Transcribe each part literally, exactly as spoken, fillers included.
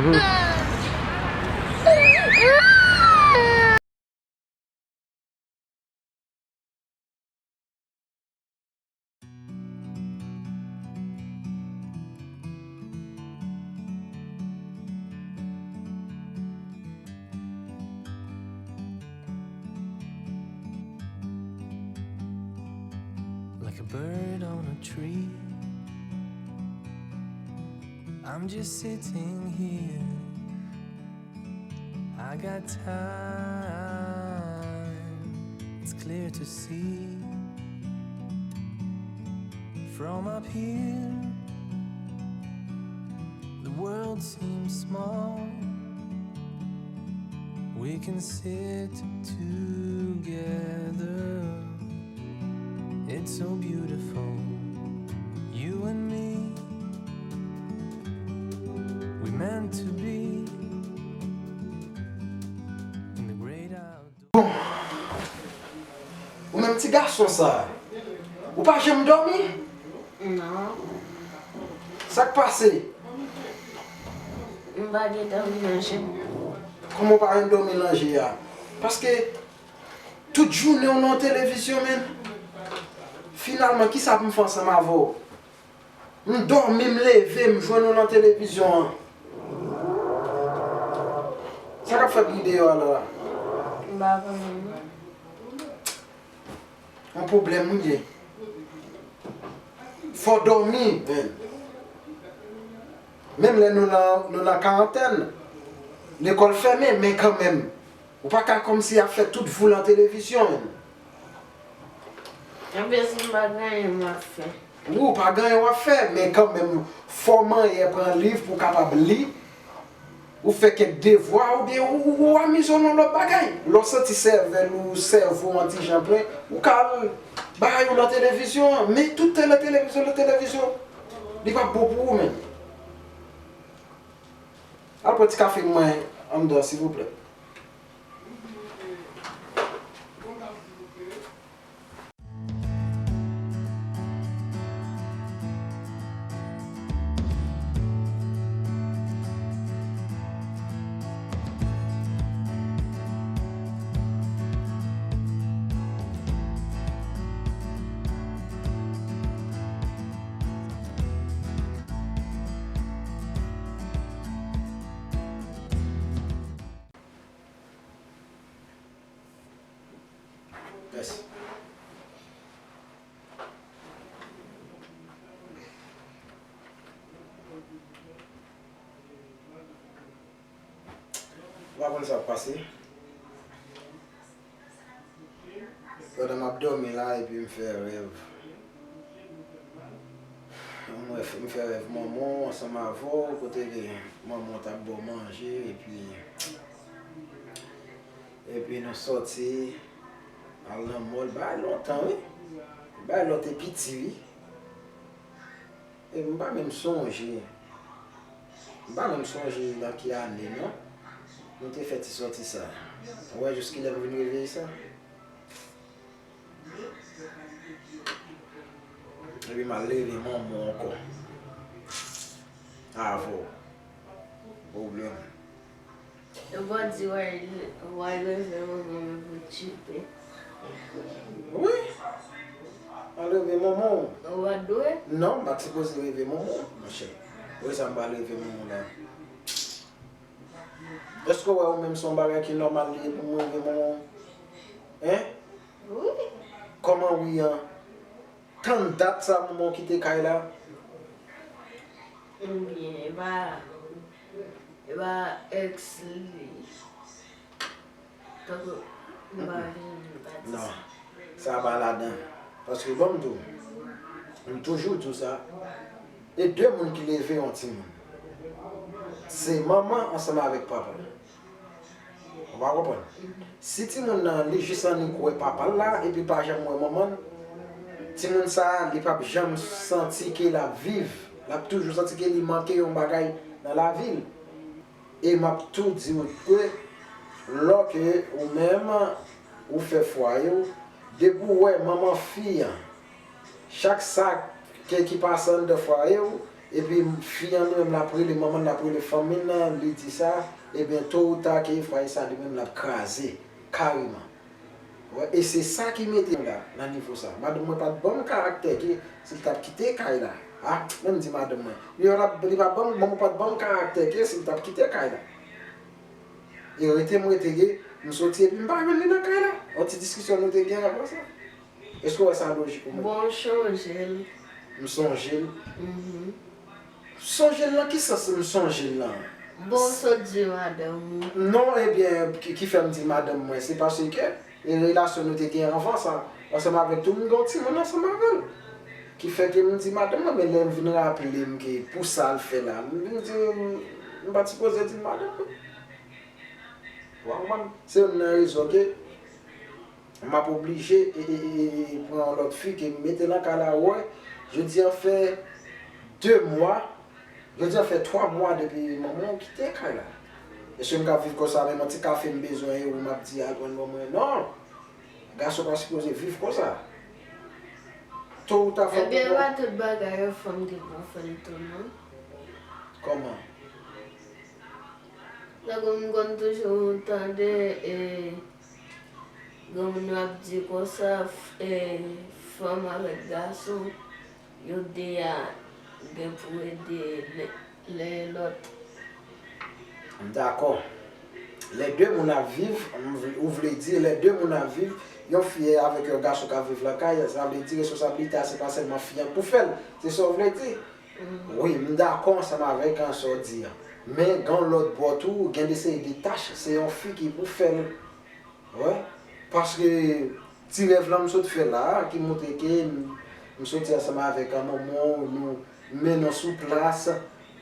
Like a bird on a tree. I'm just sitting here. I got time. It's clear to see. From up here, the world seems small. We can sit together. It's so beautiful, you and me. We meant to be in the great outdoors. Bon, ou menm ti gason sa, ou pa janm dòmi? Non. Sa k pase? M pa gen dòmi nan je m. Kòman w pa gen dòmi nan je a? Paske tout jounen w nan televizyon, menm. Finalman, kisa pou m fè ansanm avè w? M dòmi, m leve, m jwenn ou nan televizyon an. Sa k ap fèt ri deyò a la? M pa konnen non. Yon pwoblèm wi gen. Fò w dòmi, menn. Menm lè nou nan, nou nan karantèn, lekòl fèmen, men kanmenm, ou pa ka kòmsi ap fè tout vou lan televizyon, menn. Ebyen, si m pa gen anyen m ap fè. Wi, ou pa gen anyen w ap fè, men kanmenm, fò w manyen pran liv pou w kapab li. Ou fè kèk devwa, oubyen ou, ou, ou amize w nan lòt bagay. Lè w santi sèvèl ou, sèvo w an ti jan plen, ou ka al bay ou nan televizyon an. Men tout tan nan televizyon, nan televizyon, li p ap bon pou ou menm. Al pran ti kafe mwen anndan, silvouplè. Mèsi. Ou pa konn sa k pase. Pandan m ap dòmi la, epi m fè rèv. M wè, m fè rèv manman w ansanm avè w, kote ke manman w t ap ba w manje, epi, epi nou sòti, al nan mòl, bagay lontan, wi. Bagay lè w te piti, wi. E m pa menm sonje. M pa menm sonje nan ki ane, non. Nou te fè ti sòti sa. Ou wè jis kilè m vin reveye sa? Epi m al leve manman w ankò. Avè w. Pwoblèm. Yo pa di w al, w al leve manman w pou tchipe. Wi. Al leve manman w. Ou pa t dwe? Non, m pa t sipoze leve manman w, monchè. Poukisa m pral leve manman w la? Èske w wè ou menm se yon bagay ki nòmal li ye pou m leve manman w? Hein? Wi. Kòman wi an? Tann dat sa manman w kite kay la? Oubyen e pa, e pa ex li. Tankou m pa vin, m pa di sa. Non, sa pa ladan. Paske ban m di w, m toujou di w sa, e de moun ki leve yon timoun. Se manman ansanm avèk papa. Ou pa konprann? Si timoun nan, li jis annik wè papa l la, epi l pa janm wè manman l, timoun sa a, li p ap janm santi ke l ap viv. L ap toujou santi ke li manke yon bagay nan lavi l. E m ap tou di w ke, lòske ou menm, ou fè fwaye w, depi w wè manman fi an, chak sa ke ki pase anndan fwaye w, Epi fi an li menm l ap rele manman l, l ap rele fanmi l lan, li di sa, ebyen, to ou ta ke fwaye sa li menm l ap kraze kareman. Wè, e se sa ki mete m la, nan nivo sa. Madanm mwen pa t ban m karaktè ke si l t ap kite kay la. A, menm di madanm mwen. Li pa, li pa ban m, manman pa t ban m karaktè ke si l t ap kite kay la. E rete m rete ye, m soti epi m pa jwenn li nan kay la. Yon ti diskisyon nou te gen avan sa. Èske w wè sa lojik ou menm? Bon, w chonje l. M sonje l. Mhm. Sonje l nan ki sans m sonje l lan? Bon, w sot di madanm ou. Non, ebyen, ki, ki fè m di madanm mwen, se paske e relasyon nou te gen anvan sa, ansanm avèk tou, m gen yon timoun ansanm avè l. Ki fè ke m di madanm mwen, men lè m vin raple m ke pou sa l fè la, m vin di, m, m pa t sipoze di l madanm mwen. Ou konprann? Se youn nan rezon ke m ap oblije e, e, e, e pran yon lòt fi ke m mete nan kay la, wè, jodi a fè de mwa, jodi a fè twa mwa depi manman w kite kay la. Èske m ka viv konsa, menm yon ti kafe m bezwen e ou m ap di al pran ban mwen? Non! Gason pa sipoze viv konsa. To ou ta fò. Ebyen, pa tout bagay yon fanm ki pou fè l tou, non. Kòman? Tankou m konn toujou tande, e, granmoun yo ap di konsa, f-, e, fanm avèk gason, yo de a gen pou ede len, len e lòt. M dakò. Lè de moun ap viv, m vle, ou vle di, lè de moun ap viv, yon fi avèk yon gason k ap viv lakay, sa vle di responsablite a se pa sèlman fi an k pou fè l. Se sa w vle di? Wi, m dakò ansanm avèk an sa w di an. Men gen yon lòt bò tou, gen de seri de tach, se yon fi ki pou fè l. Wè. Paske ti rèv lan m sot fè la a, ki montre ke m, m soti ansanm avèk an manman w, nou mennen w sou plas,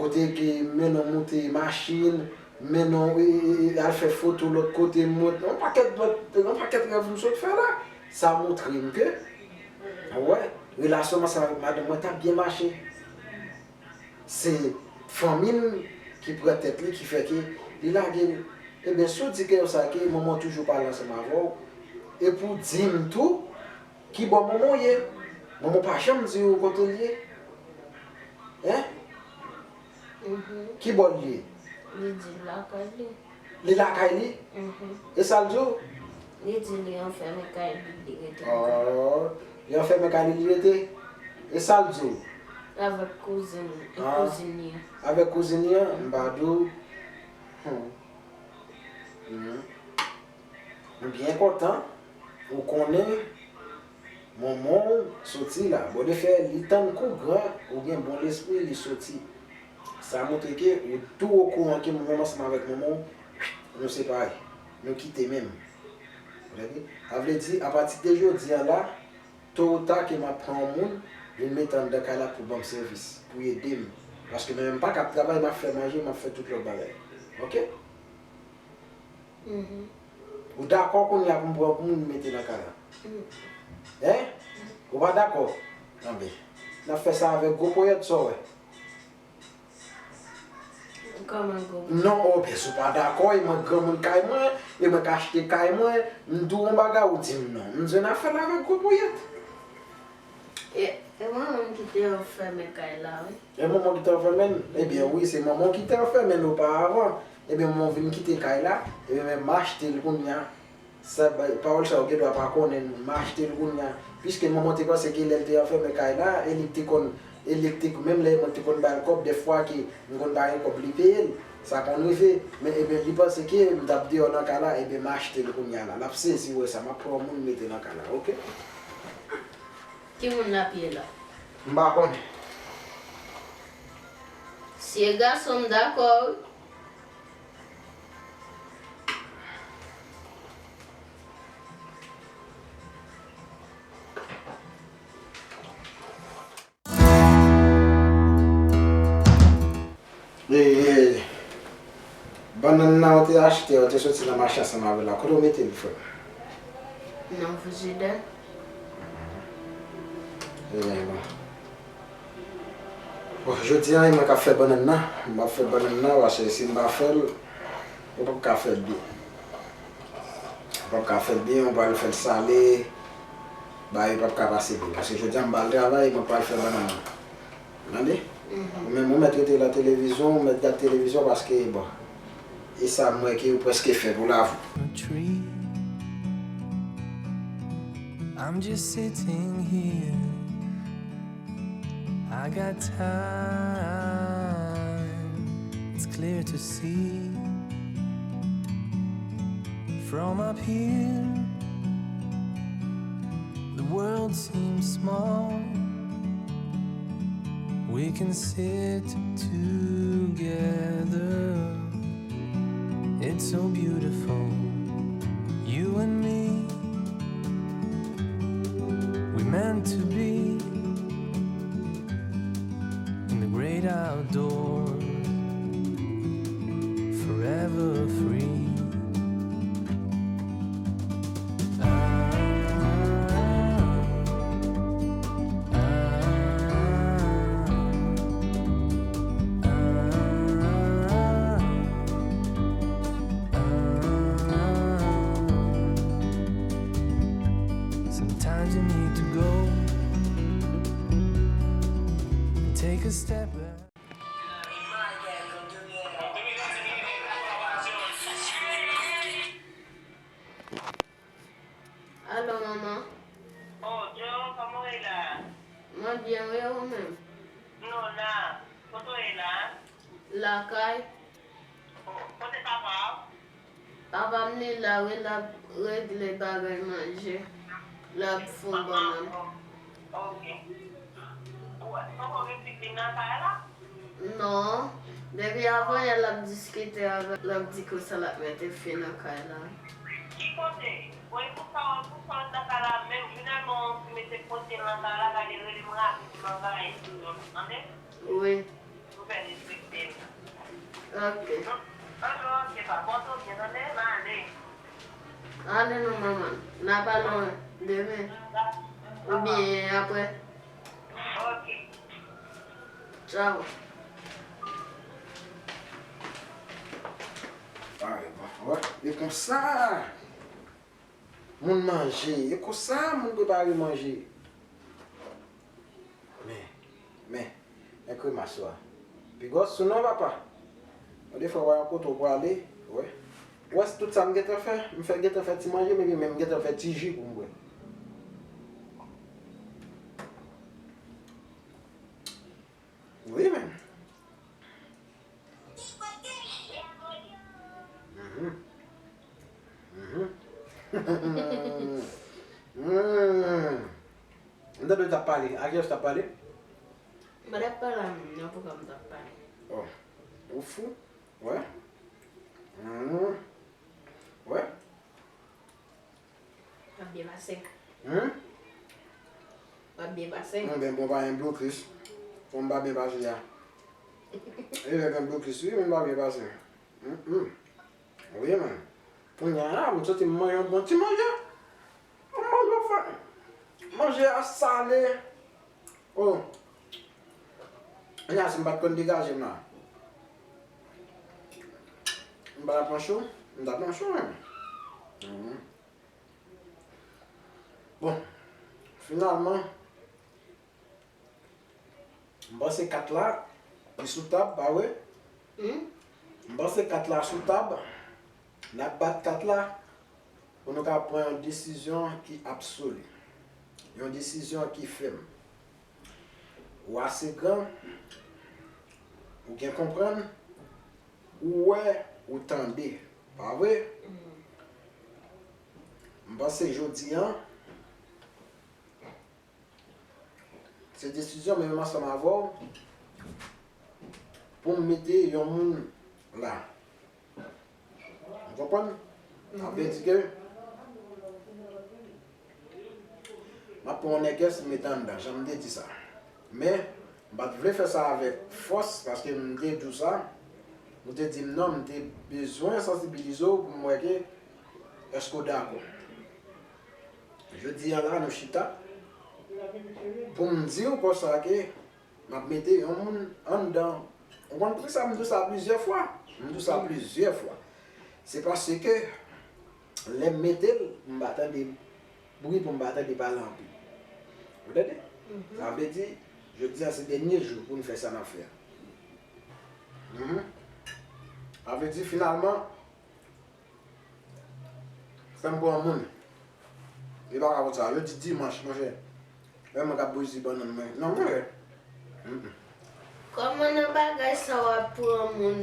kote ke m mennen w monte machin, m mennen w, e, e, e, al fè foto lòt kote, m montre yon pakèt lòt, yon pakèt rèv m sot fè la. Sa montre m ke, wè, relasyon m ansanm avèk madanm mwen t ap byen mache. Se fanmi l ki pran tèt li, ki fè ke li lage l. Ebyen, si w di ke konsa ke manman w toujou pale ansanm avè w, epi w di m tou ki bò manman w ye. Manman w pa janm di w kote l ye. Hein? Mhm. Ki bò l ye? Li di lakay li. Li lakay li? Mhm. E sa l di w? Li di li anfème kay li, li rete lakay li. Oh, li anfème kay li, li rete? E sa l di w? Avèk kouzin, ah, kouzin li an. Avèk kouzin li an, m pa di w. Hmm. Hmm. M byen kontan ou konnen manman w soti la. Bon, lefè li tankou gran, ou gen bon lespri, li soti. Sa montre ke ou tou okouran ke manman w ansanm avèk manman w, nou separe. Nou kite menm. Ou tande? Sa vle di, apati de jodi a la, to ou ta ke m ap pran yon moun, vin mete anndan kay la pou ban m sèvis, pou ede m. Paske mwen menm m pa ka ap travay, m ap fè manje, m ap fè tout lòt bagay. Oke? Mhm. Ou dakò kounye a pou m pran moun mete nan kay la? Mm. Hein? Ou pa dakò? Anben, n ap fè sa avèk gwo ponyèt, sa w wè. Kòman gwo ponyèt? Non, o, byen, si w pa dakò, e mwen granmoun kay mwen, e mwen ka achte kay mwen, m di w yon bagay, ou di m non. M jwenn afè la avèk gwo ponyèt. E, e manman m ki te anfème kay la, wi. E manman ki te anfème l? Ebyen, wi, se manman ki te anfème l oparavan. Ebyen, manman vin kite kay la, ebyen, men m achte l kounye a. Sa, ba, pawòl sa yo gen dwa pa konnen, m achte l kounye a. Piske manman te panse ke lè l te anfème kay la, e li te konn, e li te, menm lè mwen te konn ba l kòb, dèfwa ke m konn pa gen kòb, li peye l. Sa konn rive. Men, ebyen, li panse ke m t ap deyò nan kay la, ebyen, m achte l kounye a la. L ap sezi wè sa, m ap pran yon moun mete nan kay la, oke? Ki moun l ap ye la? M pa konnen. Si e gason, m dakò, wi. E, e, bannann nan ou te achte, ou te soti nan mache ansanm avè l la, kote w mete l, frè m? Nan frijidè. Ebyen, bon. Bon, jodi a, e mwen k ap fè bannann nan. M ap fè bannann nan, paske si m pa fè l, ou p ap ka fè l byen. Ou p ap ka fè l byen, ou pral fè l sale, bagay yo p ap ka pase byen. Paske jodi a, m pral travay, e mwen k pral fè bannann nan. Tande? Ou menm, ou mèt rete nan televizyon, ou mèt gad televizyon paske, bon, e sa m wè ke ou prèske fè pou lavi w. A tree. I'm just sitting here. I got time. It's clear to see. From up here, the world seems small. We can sit together. It's so beautiful, you and me. We meant to be in the great outdoors, forever free. Sometimes you need to go and take a step back. Alo, manman. Oh, Joe, kòman w ye la? Mwen byen, wi, e ou menm? Nou la. Kote w ye la? Lakay. Oh, kote papa w? Papa m li la, wi, l ap regle bagay manje. L ap fon bannann. Ok. Ou poko gen pitit nan kay la? Non. Depi avanyè l ap diskite avè l, l ap di konsa l ap mete fen nan kay la. Ki kote? Bon, e pou sa, pou sa w nan kay la, menm finalman w mete pwentye nan kay la, gade rele m rapidman, gade, tande? Wi. Pou fè respekte l. Ok. Ok, ok, pa pòte w byen, tande? M ale. Ale non, manman. N a pale demen. Oubyen apre. Ok. Tchaw. Ay, bon, wè, e konsa moun manje, e konsa moun prepare manje. Men, men, men kremas ou a. Bigòs sou non, papa. Yon de fwa, wè yon kote w prale, wè. Ou wè tout sa m gentan fè? M fè gentan fè ti manje, men, men m gentan fè ti ji pou m bwè. Wi, men. Mhm. Mhm. Mm. M tande w t ap pale. A kiyès w t ap pale? M pa t ap pale a moun nan, poukò m t ap pale? Oh. Ou fou? Wè. Mhm. Wè. W ap byen pase. Hum? W ap byen pase. Mwen byen bon pa gen blokis. Fò m pa byen pase a. E lè gen blokis wi, mwen pa byen pase. Hum, hum. Wi, men. Kounye a la, m soti m manje yon bon ti manje. Yon manje fè. Manje a sale. Oh. Kounye a, si m pa t konn degaje m la, m pa t ap nan cho, m t ap nan cho, men. Mhm. Bon, finalman, m panse kat la, li sou tab, pa vre? M panse kat la sou tab, n ap bat kat la pou nou ka pran yon desizyon ki absoli, yon desizyon ki fèm. Ou ase gran, ou gen konprann, ou wè, ou tande, pa vre? M panse jodi a, se desizyon, men menm ansanm avè w, pou m mete yon moun la. Ou konprann? Sa vle di ke m ap pran yon nègès m mete anndan, jan m te di sa. Men, m pa t vle fè sa avèk fòs, paske m te di w sa, ou te di m non, m te bezwen sansibilize w pou m wè ke èske w dakò. Jodi a la, nou chita, pou m di w konsa ke m ap mete yon moun anndan. Ou konn poukisa m di w sa plizyè fwa? M di w sa plizyè fwa. Se paske lè m mete l, m pa tande bri pou m pa tande pale anpil. Ou tande? Sa vle di, Jodi a se dènye jou pou n fè sa n ap fè a. Mhm. Sa vle di, finalman, fè m pran moun. Li pa ka konsa. Yo di dimanch, monchè. Lè mwen k ap bouyi bannann mwen. Non, monchè. Mm, mm. Kòman nan bagay sa w ap pran moun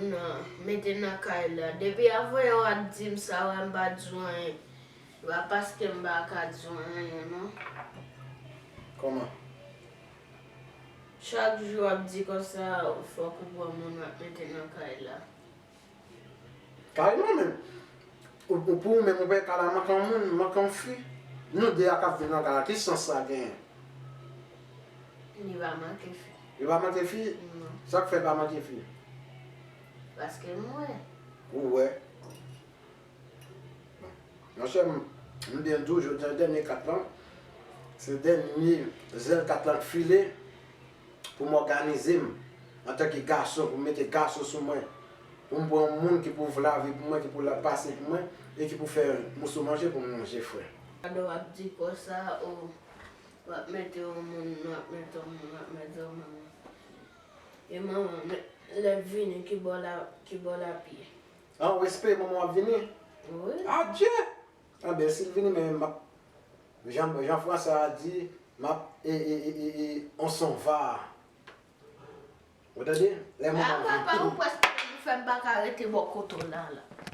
nan, mete nan kay la? Depi avan yè w ap di m sa, w a m pa di w anyen. Se pa paske m pa ka di w anyen, non. Kòman? Chak jou w ap di konsa, fòk ou pran moun w ap mete nan kay la. Kareman menm. Ou, ou pou ou menm, ou pè ka la manke yon moun, manke yon fi. Nou de a k ap viv nan kay la, ki sans sa genyen? Li pa manke fi. Li pa manke fi? Non. Sa k fè l pa manke fi? Paske m wè. Ou wè? Monchè, m, m byen di w, jodi a dènye kat lan, se dènye zèl kat lan k file pou m òganize m antanke gason, pou m mete gason sou mwen, pou m pran yon moun ki pou lavi pou mwen, ki pou la pase pou mwen, e ki pou fè moso manje pou m manje, frè. Gade w ap di konsa, o, w ap mete yon moun, w ap mete yon moun, w ap mete yon moun. E manman, lè l vini, ki bò l a, ki bò l ap ye? An respè, manman w ap vini? Wi. Adye! Anben, si l vini, men m ap, jan, jan Fransa a di, m ap, e, e, e, e, e, on son va. Ou tande? Lè manman w vini. A, papa, ou prèske fè m pa ka rete bò kote w la, la.